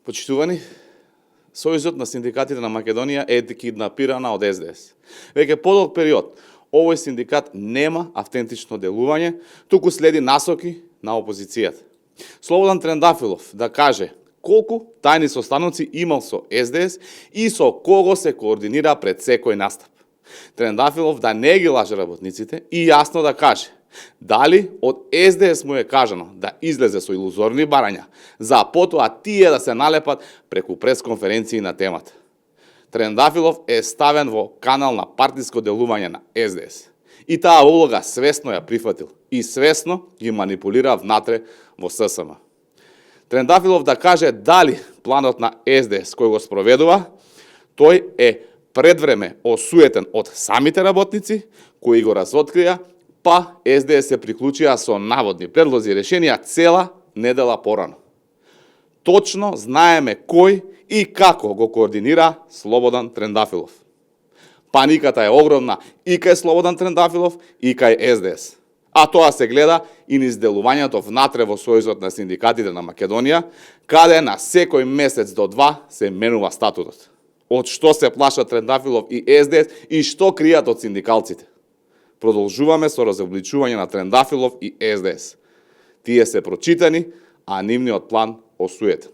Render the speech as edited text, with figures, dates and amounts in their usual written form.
Почитувани, Сојузот на синдикатите на Македонија е киднапирана од СДС. Веќе подолг период, овој синдикат нема автентично делување, туку следи насоки на опозицијата. Слободан Трендафилов да каже колку тајни состаноци имал со СДС и со кого се координира пред секој настап. Трендафилов да не ги лаже работниците и јасно да каже дали од СДС му е кажано да излезе со илузорни барања, за потоа тие да се налепат преку пресконференции на темата. Трендафилов е ставен во канал на партиско делување на СДС. И таа улога свесно ја прифатил и свесно ги манипулира внатре во ССМ. Трендафилов да каже дали планот на СДС кој го спроведува, тој е предвреме осуетен од самите работници, кои го разоткрија, па СДС се приклучија со наводни предлози и решенија цела недела порано. Точно знаеме кој и како го координира Слободан Трендафилов. Паниката е огромна и кај Слободан Трендафилов и кај СДС. А тоа се гледа и низ делувањето внатре во Сојузот на синдикатите на Македонија, каде на секој месец до два се менува статутот. Од што се плашат Трендафилов и СДС и што кријат од синдикалците. Продолжуваме со разобличување на Трендафилов и СДС. Тие се прочитани, а нивниот план осуетен.